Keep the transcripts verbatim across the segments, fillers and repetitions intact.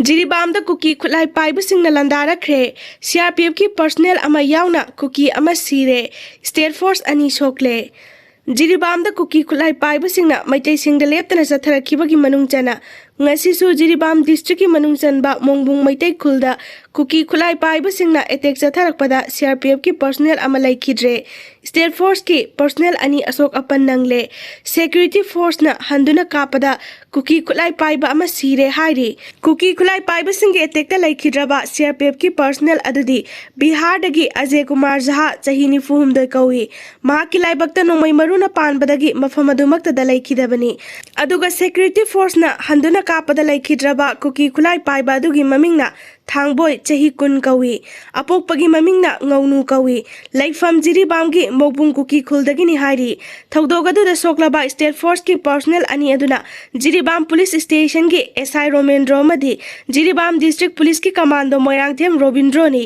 ꯖꯤꯔꯤꯕꯥꯝꯗ ꯀꯨꯀꯤ ꯈꯨꯠꯂꯥꯏ ꯄꯥꯏꯕꯁꯤꯡꯅ ꯂꯥꯟꯗꯥꯔꯛꯈ꯭ꯔꯦ꯫ ꯁꯤ R P ꯑꯦꯐꯀꯤ ꯄꯔꯁꯅꯦꯜ ꯑꯃ ꯌꯥꯎꯅ ꯀꯨꯀꯤ ꯑꯃ ꯁꯤꯔꯦ꯫ ꯁ꯭ꯇꯦꯠ ꯐꯣꯔꯁ ꯑꯅꯤ ꯁꯣꯛꯂꯦ꯫ ꯖꯤꯔꯤꯕꯥꯝꯗ ꯀꯨꯀꯤ ꯈꯨꯠꯂꯥꯏ ꯄꯥꯏꯕꯁꯤꯡꯅ ꯃꯩꯇꯩꯁꯤꯡꯗ ꯂꯦꯞꯇꯅ ꯆꯠꯊꯔꯛꯈꯤꯕꯒꯤ ꯃꯅꯨꯡ ꯆꯟꯅ ꯉꯁꯤꯁꯨ ꯖꯤꯔꯤꯕꯥꯝ ꯗꯤꯁꯇ꯭ꯔꯤꯛꯀꯤ ꯃꯅꯨꯡ ꯆꯟꯕ ꯃꯣꯡꯕꯨꯡ ꯃꯩꯇꯩ ꯈꯨꯜꯗ ꯀꯨꯀꯤ ꯈꯨꯠꯂꯥꯏ ꯄꯥꯏꯕꯁꯤꯡꯅ ꯑꯦꯇꯦꯛ ꯆꯠꯊꯔꯛꯄꯗ ꯁꯤ ꯑꯥꯔ ꯄꯤ ꯑꯦꯐꯀꯤ ꯄꯔꯁꯅꯦꯜ ꯑꯃ ꯂꯩꯈꯤꯗ꯭ꯔꯦ꯫ ꯁ꯭ꯇꯦꯠ ꯐꯣꯔꯁꯀꯤ ꯄꯔꯁꯅꯦꯜ ꯑꯅꯤ ꯑꯁꯣꯛ ꯑꯄꯟ ꯅꯪꯂꯦ꯫ ꯁꯦꯀ꯭ꯌꯨꯔꯤꯇꯤ ꯐꯣꯔꯁꯅ ꯍꯟꯗꯨꯅ ꯀꯥꯞꯄꯗ ꯀꯨꯀꯤ ꯈꯨꯠꯂꯥꯏ ꯄꯥꯏꯕ ꯑꯃ ꯁꯤꯔꯦ ꯍꯥꯏꯔꯤ꯫ ꯀꯨꯀꯤ ꯈꯨꯠꯂꯥꯏ ꯄꯥꯏꯕꯁꯤꯡꯒꯤ ꯑꯦꯇꯦꯛꯇ ꯂꯩꯈꯤꯗ꯭ꯔꯕ ꯁꯤ ꯑꯥꯔ ꯄꯤ ꯑꯦꯐꯀꯤ ꯄꯔꯁꯅꯦꯜ ꯑꯗꯨꯗꯤ ꯕꯤꯍꯥꯔꯗꯒꯤ ꯑꯖꯦ ꯀꯨꯃꯥꯔ ꯖꯍꯥ, ꯆꯍꯤ ꯅꯤꯐꯨ ꯍꯨꯝꯗꯣꯏ ꯀꯧꯏ꯫ ꯃꯍꯥꯛꯀꯤ ꯂꯥꯏꯕꯛꯇ ꯅꯣꯡꯃꯩ ꯃꯔꯨꯅ ꯄꯥꯟꯕꯗꯒꯤ ꯃꯐꯝ ꯑꯗꯨꯃꯛꯇꯗ ꯂꯩꯈꯤꯗꯕꯅꯤ꯫ ꯑꯗꯨꯒ ꯁꯦꯀ꯭ꯌꯨꯔꯤꯇꯤ ꯐꯣꯔꯁꯅ ꯍꯟꯗꯨꯅ ꯀꯥꯞꯄꯗ ꯂꯩꯈꯤꯗ꯭ꯔꯕ ꯀꯨꯀꯤ ꯈꯨꯠꯂꯥꯏ ꯄꯥꯏꯕ ꯑꯗꯨꯒꯤ ꯃꯃꯤꯡꯅ ꯊꯥꯡꯕꯣꯏ, ꯆꯍꯤ ꯀꯨꯟ ꯀꯧꯏ꯫ ꯑꯄꯣꯛꯄꯒꯤ ꯃꯃꯤꯡꯅ ꯉꯧꯅꯨ ꯀꯧꯏ꯫ ꯂꯩꯐꯝ ꯖꯤꯔꯤꯕꯥꯝꯒꯤ ꯃꯣꯡꯕꯨꯡ ꯀꯨꯀꯤ ꯈꯨꯜꯗꯒꯤꯅꯤ ꯍꯥꯏꯔꯤ꯫ ꯊꯧꯗꯣꯛ ꯑꯗꯨꯗ ꯁꯣꯛꯂꯕ ꯁ꯭ꯇꯦꯠ ꯐꯣꯔꯁꯀꯤ ꯄꯔꯁꯅꯦꯜ ꯑꯅꯤ ꯑꯗꯨꯅ ꯖꯤꯔꯤꯕꯥꯝ ꯄꯨꯂꯤꯁ ꯁ꯭ꯇꯦꯁꯟꯒꯤ ꯑꯦꯁ ꯑꯥꯏ ꯔꯣꯃꯦꯟꯗ꯭ꯔꯣ ꯑꯃꯗꯤ ꯖꯤꯔꯤꯕꯥꯝ ꯗꯤꯁꯇ꯭ꯔꯤꯛ ꯄꯨꯂꯤꯁꯀꯤ ꯀꯃꯥꯟꯗꯣ ꯃꯣꯏꯔꯥꯡꯊꯦꯝ ꯔꯣꯕꯤꯟꯗ꯭ꯔꯣꯅꯤ꯫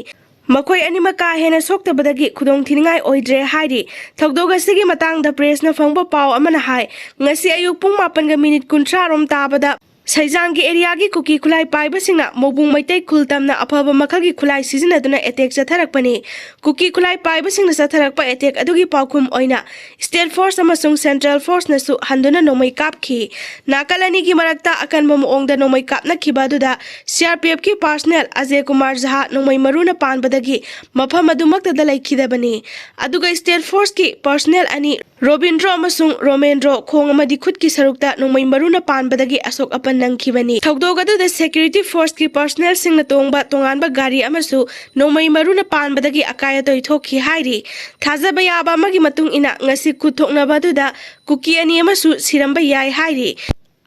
ꯃꯈꯣꯏ ꯑꯅꯤꯃꯛ ꯀꯥ ꯍꯦꯟꯅ ꯁꯣꯛꯇꯕꯗꯒꯤ ꯈꯨꯗꯣꯡ ꯊꯤꯅꯤꯡꯉꯥꯏ ꯑꯣꯏꯗ꯭ꯔꯦ ꯍꯥꯏꯔꯤ꯫ ꯊꯧꯗꯣꯛ ꯑꯁꯤꯒꯤ ꯃꯇꯥꯡꯗ ꯄ꯭ꯔꯦꯁꯅ ꯐꯪꯕ ꯄꯥꯎ ꯑꯃꯅ ꯍꯥꯏ, ꯉꯁꯤ ꯑꯌꯨꯛ ꯄꯨꯡ ꯃꯥꯄꯟꯒ ꯃꯤꯅꯤꯠ ꯀꯨꯟꯊ꯭ꯔꯥ ꯔꯣꯝ ꯇꯥꯕꯗ ꯁꯩꯖꯥꯡꯒꯤ ꯑꯦꯔꯤꯌꯥꯒꯤ ꯀꯨꯀꯤ ꯈꯨꯠꯂꯥꯏ ꯄꯥꯏꯕꯁꯤꯡꯅ ꯃꯣꯡꯕꯨꯡ ꯃꯩꯇꯩ ꯈꯨꯜ ꯇꯝꯅ ꯑꯐꯕ ꯃꯈꯜꯒꯤ ꯈꯨꯠꯂꯥꯏ ꯁꯤꯖꯤꯟꯅꯗꯨꯅ ꯑꯦꯇꯦꯛ ꯆꯠꯊꯔꯛꯄꯅꯤ꯫ ꯀꯨꯀꯤ ꯈꯨꯠꯂꯥꯏ ꯄꯥꯏꯕꯁꯤꯡꯅ ꯆꯠꯊꯔꯛꯄ ꯑꯦꯇꯦꯛ ꯑꯗꯨꯒꯤ ꯄꯥꯎꯈꯨꯝ ꯑꯣꯏꯅ ꯁ꯭ꯇꯦꯠ ꯐꯣꯔꯁ ꯑꯃꯁꯨꯡ ꯁꯦꯟꯇ꯭ꯔꯦꯜ ꯐꯣꯔꯁꯅꯁꯨ ꯍꯟꯗꯨꯅ ꯅꯣꯡꯃꯩ ꯀꯥꯞꯈꯤ꯫ ꯅꯥꯀꯜ ꯑꯅꯤꯒꯤ ꯃꯔꯛꯇ ꯑꯀꯟꯕ ꯃꯑꯣꯡꯗ ꯅꯣꯡꯃꯩ ꯀꯥꯞꯅꯈꯤꯕ ꯑꯗꯨꯗ ꯁꯤ ꯑꯥꯔ ꯄꯤ ꯑꯦꯐꯀꯤ ꯄꯔꯁꯅꯦꯜ ꯑꯖꯦ ꯀꯨꯃꯥꯔ ꯖꯍꯥ ꯅꯣꯡꯃꯩ ꯃꯔꯨꯅ ꯄꯥꯟꯕꯗꯒꯤ ꯃꯐꯝ ꯑꯗꯨꯃꯛꯇꯗ ꯂꯩꯈꯤꯗꯕꯅꯤ꯫ ꯑꯗꯨꯒ ꯁ꯭ꯇꯦꯠ ꯐꯣꯔꯁꯀꯤ ꯄꯔꯁꯅꯦꯜ ꯑꯅꯤ ꯔꯣꯕꯤꯟꯗ꯭ꯔꯣ ꯑꯃꯁꯨꯡ ꯔꯣꯃꯦꯟꯗ꯭ꯔꯣ ꯈꯣꯡ ꯑꯃꯗꯤ ꯈꯨꯠꯀꯤ ꯁꯔꯨꯛꯇ ꯅꯣꯡꯃꯩ ꯃꯔꯨꯅ ꯄꯥꯟꯕꯗꯒꯤ ꯑꯁꯣꯛ ꯑꯄꯟ ꯅꯪꯈꯤꯕꯅꯤ꯫ ꯊꯧꯗꯣꯛ ꯑꯗꯨꯗ ꯁꯦꯀ꯭ꯌꯨꯔꯤꯇꯤ ꯐꯣꯔꯁꯀꯤ ꯄꯔꯁꯅꯦꯜꯁꯤꯡꯅ ꯇꯣꯡꯕ ꯇꯣꯉꯥꯟꯕ ꯒꯥꯔꯤ ꯑꯃꯁꯨ ꯅꯣꯡꯃꯩ ꯃꯔꯨꯅ ꯄꯥꯟꯕꯗꯒꯤ ꯑꯀꯥꯏ ꯑꯇꯣꯏ ꯊꯣꯛꯈꯤ ꯍꯥꯏꯔꯤ꯫ ꯊꯥꯖꯕ ꯌꯥꯕ ꯑꯃꯒꯤ ꯃꯇꯨꯡ ꯏꯟꯅ ꯉꯁꯤ ꯈꯨꯠ ꯊꯣꯛꯅꯕ ꯑꯗꯨꯗ ꯀꯨꯀꯤ ꯑꯅꯤ ꯑꯃꯁꯨ ꯁꯤꯔꯝꯕ ꯌꯥꯏ ꯍꯥꯏꯔꯤ꯫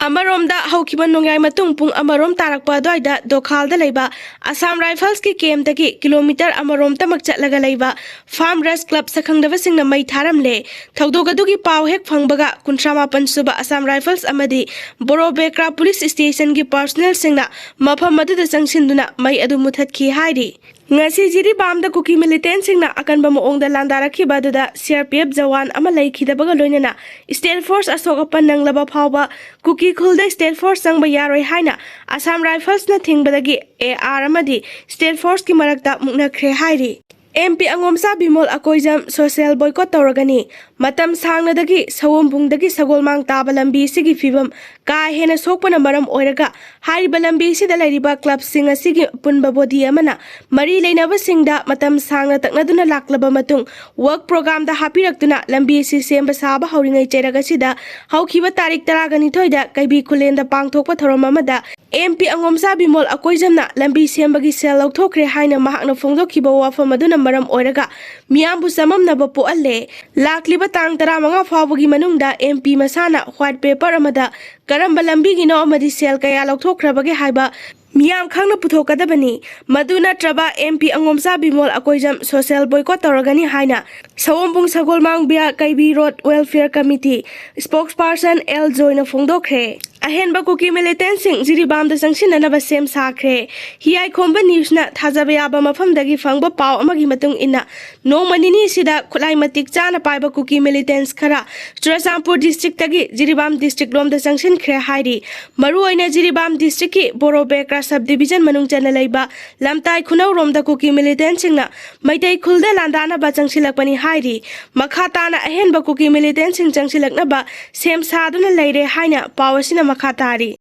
ꯑꯃꯔꯣꯝꯗ ꯍꯧꯈꯤꯕ ꯅꯣꯡꯌꯥꯏ ꯃꯇꯨꯡ ꯄꯨꯡ ꯑꯃꯔꯣꯝ ꯇꯥꯔꯛꯄ ꯑꯗꯨꯋꯥꯏꯗ ꯗꯣꯈꯥꯜꯗ ꯂꯩꯕ ꯑꯁꯥꯝ ꯔꯥꯏꯐꯜꯁꯀꯤ ꯀꯦꯝꯞꯇꯒꯤ ꯀꯤꯂꯣꯃꯤꯇꯔ ꯑꯃꯔꯣꯝꯇꯃꯛ ꯆꯠꯂꯒ ꯂꯩꯕ ꯐꯥꯔꯝ ꯔꯁ ꯀ꯭ꯂꯕ ꯁꯛꯈꯪꯗꯕꯁꯤꯡꯅ ꯃꯩ ꯊꯥꯔꯝꯂꯦ꯫ ꯊꯧꯗꯣꯛ ꯑꯗꯨꯒꯤ ꯄꯥꯎ ꯍꯦꯛ ꯐꯪꯕꯒ ꯀꯨꯟꯊ꯭ꯔꯥ ꯃꯥꯄꯟ ꯁꯨꯕ ꯑꯁꯥꯝ ꯔꯥꯏꯐꯜꯁ ꯑꯃꯗꯤ ꯕꯣꯔꯣꯕꯦꯀ꯭ꯔꯥ ꯄꯨꯂꯤꯁ ꯁ꯭ꯇꯦꯁꯟꯒꯤ ꯄꯔꯁꯅꯦꯜꯁꯤꯡꯅ ꯃꯐꯝ ꯑꯗꯨꯗ ꯆꯪꯁꯤꯟꯗꯨꯅ ꯃꯩ ꯑꯗꯨ ꯃꯨꯊꯠꯈꯤ ꯍꯥꯏꯔꯤ꯫ ꯉꯁꯤ ꯖꯤꯔꯤꯕꯥꯝꯗ ꯀꯨꯀꯤ ꯃꯤꯂꯤꯇꯦꯟꯁꯤꯡꯅ ꯑꯀꯟꯕ ꯃꯑꯣꯡꯗ ꯂꯥꯟꯗꯥꯔꯛꯈꯤꯕ ꯑꯗꯨꯗ ꯁꯤꯑꯥꯔꯄꯤꯑꯦꯐ ꯖꯋꯥꯟ ꯑꯃ ꯂꯩꯈꯤꯗꯕꯒ ꯂꯣꯏꯅꯅ ꯁ꯭ꯇꯦꯜ ꯐꯣꯔꯁ ꯑꯁꯣꯛ ꯑꯄꯟ ꯅꯪꯂꯕ ꯐꯥꯎꯕ ꯀꯨꯀꯤ ꯈꯨꯜꯗ ꯁ꯭ꯇꯦꯜ ꯐꯣꯔꯁ ꯆꯪꯕ ꯌꯥꯔꯣꯏ ꯍꯥꯏꯅ ꯑꯁꯥꯝ ꯔꯥꯏꯐꯜꯁꯅ ꯊꯤꯡꯕꯗꯒꯤ ꯑꯦ ꯑꯥꯔ ꯑꯃꯗꯤ ꯁ꯭ꯇꯦꯜ ꯐꯣꯔꯁꯀꯤ ꯃꯔꯛꯇ ꯃꯨꯛꯅꯈ꯭ꯔꯦ ꯍꯥꯏꯔꯤ꯫ M P Angomcha Bimol Akoijam social boycott ꯇꯧꯔꯒꯅꯤ꯫ ꯃꯇꯝ ꯁꯥꯡꯅꯗꯒꯤ ꯁꯑꯣꯝꯕꯨꯡꯗꯒꯤ ꯁꯒꯣꯜꯃꯥꯡ ꯇꯥꯕ ꯂꯝꯕꯤ ꯑꯁꯤꯒꯤ ꯐꯤꯕꯝ ꯀꯥ ꯍꯦꯟꯅ ꯁꯣꯛꯄꯅ ꯃꯔꯝ ꯑꯣꯏꯔꯒ ꯍꯥꯏꯔꯤꯕ ꯂꯝꯕꯤ ꯑꯁꯤꯗ ꯂꯩꯔꯤꯕ ꯀ꯭ꯂꯕꯁꯤꯡ ꯑꯁꯤꯒꯤ ꯑꯄꯨꯟꯕ ꯕꯣꯗꯤ ꯑꯃꯅ ꯃꯔꯤ ꯂꯩꯅꯕꯁꯤꯡꯗ ꯃꯇꯝ ꯁꯥꯡꯅ ꯇꯛꯅꯗꯨꯅ ꯂꯥꯛꯂꯕ ꯃꯇꯨꯡ ꯋꯔꯛ ꯄ꯭ꯔꯣꯒ꯭ꯔꯥꯝꯗ ꯍꯥꯞꯄꯤꯔꯛꯇꯨꯅ ꯂꯝꯕꯤ ꯑꯁꯤ ꯁꯦꯝꯕ ꯁꯥꯕ ꯍꯧꯔꯤꯉꯩ ꯆꯩꯔꯛ ꯑꯁꯤꯗ ꯍꯧꯈꯤꯕ ꯇꯥꯔꯤꯛ ꯇꯔꯥꯒ ꯅꯤꯊꯣꯏꯗ ꯀꯩꯕꯤ ꯈꯨꯂꯦꯟꯗ ꯄꯥꯡꯊꯣꯛꯄ ꯊꯧꯔꯝ ꯑꯃꯗ ꯑꯦꯝ ꯄꯤ ꯑꯉꯣꯝꯆꯥ ꯕꯤꯃꯣꯜ ꯑꯀꯣꯏꯖꯝꯅ ꯂꯝꯕꯤ ꯁꯦꯝꯕꯒꯤ ꯁꯦꯜ ꯂꯧꯊꯣꯛꯈ꯭ꯔꯦ ꯍꯥꯏꯅ ꯃꯍꯥꯛꯅ ꯐꯣꯡꯗꯣꯛꯈꯤꯕ ꯋꯥꯐꯝ ꯑꯗꯨꯅ ꯃꯔꯝ ꯑꯣꯏꯔꯒ ꯃꯤꯌꯥꯝꯕꯨ ꯆꯃꯝꯅꯕ ꯄꯣꯛꯍꯜꯂꯦ꯫ ꯂꯥꯛꯂꯤꯕ ꯇꯥꯡ ꯇꯔꯥꯃꯉꯥ ꯐꯥꯎꯕꯒꯤ ꯃꯅꯨꯡꯗ ꯑꯦꯝ ꯄꯤ ꯃꯁꯥꯅ ꯋꯥꯏꯠ ꯄꯦꯄꯔ ꯑꯃꯗ ꯀꯔꯝꯕ ꯂꯝꯕꯤꯒꯤꯅꯣ ꯑꯃꯗꯤ ꯁꯦꯜ ꯀꯌꯥ ꯂꯧꯊꯣꯛꯈ꯭ꯔꯕꯒꯦ ꯍꯥꯏꯕ ꯃꯤꯌꯥꯝ ꯈꯪꯅ ꯄꯨꯊꯣꯛꯀꯗꯕꯅꯤ꯫ ꯃꯗꯨ ꯅꯠꯇ꯭ꯔꯕ M P Angomcha Bimol Akoijam social boycott ꯇꯧꯔꯒꯅꯤ ꯍꯥꯏꯅ ꯁꯑꯣꯝꯕꯨꯡ ꯁꯒꯣꯜꯃꯥꯡ ꯕꯤꯌꯥ ꯀꯩꯕꯤ ꯔꯣꯗ ꯋꯦꯜꯐꯤꯌꯔ ꯀꯃꯤꯇꯤ ꯁ꯭ꯄꯣꯛꯁꯄꯥꯔꯁꯟ ꯑꯦꯜ ꯖꯣꯏꯅ ꯐꯣꯡꯗꯣꯛꯈ꯭ꯔꯦ꯫ ꯑꯍꯦꯟꯕ ꯀꯨꯀꯤ ꯃꯤꯂꯤꯇꯦꯟꯁꯤꯡ ꯖꯤꯔꯤꯕꯥꯝꯗ ꯆꯪꯁꯤꯟꯅꯅꯕ ꯁꯦꯝ ꯁꯥꯈ꯭ꯔꯦ꯫ ꯍꯤꯌꯥꯏꯈꯣꯝꯕ ꯅ꯭ꯌꯨꯁꯅ ꯊꯥꯖꯕ ꯌꯥꯕ ꯃꯐꯝꯗꯒꯤ ꯐꯪꯕ ꯄꯥꯎ ꯑꯃꯒꯤ ꯃꯇꯨꯡ ꯏꯟꯅ, ꯅꯣꯡꯃ ꯅꯤꯅꯤꯁꯤꯗ ꯈꯨꯠꯂꯥꯏ ꯃꯇꯤꯛ ꯆꯥꯅ ꯄꯥꯏꯕ ꯀꯨꯀꯤ ꯃꯤꯂꯤꯇꯦꯟꯁ ꯈꯔ ꯆꯨꯔꯆꯥꯟꯄꯨꯔ ꯗꯤꯁꯇ꯭ꯔꯤꯛꯇꯒꯤ ꯖꯤꯔꯤꯕꯥꯝ ꯗꯤꯁꯇ꯭ꯔꯤꯛ ꯂꯣꯝꯗ ꯆꯪꯁꯤꯟꯈ꯭ꯔꯦ ꯍꯥꯏꯔꯤ꯫ ꯃꯔꯨꯑꯣꯏꯅ ꯖꯤꯔꯤꯕꯥꯝ ꯗꯤꯁꯇ꯭ꯔꯤꯛꯀꯤ ꯕꯣꯔꯣ ꯕꯦꯀ꯭ꯔꯥ ꯁꯕ ꯗꯤꯕꯤꯖꯟ ꯃꯅꯨꯡ ꯆꯟꯅ ꯂꯩꯕ ꯂꯝꯇꯥꯏ ꯈꯨꯅꯧꯔꯣꯝꯗ ꯀꯨꯀꯤ ꯃꯤꯂꯤꯇꯦꯟꯁꯤꯡꯅ ꯃꯩꯇꯩ ꯈꯨꯜꯗ ꯂꯥꯟꯗꯥꯅꯕ ꯆꯪꯁꯤꯜꯂꯛꯄꯅꯤ ꯍꯥꯏꯔꯤ꯫ ꯃꯈꯥ ꯇꯥꯅ ꯑꯍꯦꯟꯕ ꯀꯨꯀꯤ ꯃꯤꯂꯤꯇꯦꯟꯁꯤꯡ ꯆꯪꯁꯤꯜꯂꯛꯅꯕ ꯁꯦꯝ ꯁꯥꯗꯨꯅ ꯂꯩꯔꯦ ꯍꯥꯏꯅ ꯄꯥꯎ ꯑꯁꯤꯅ ꯃꯈꯥ ꯇꯥꯔꯤ꯫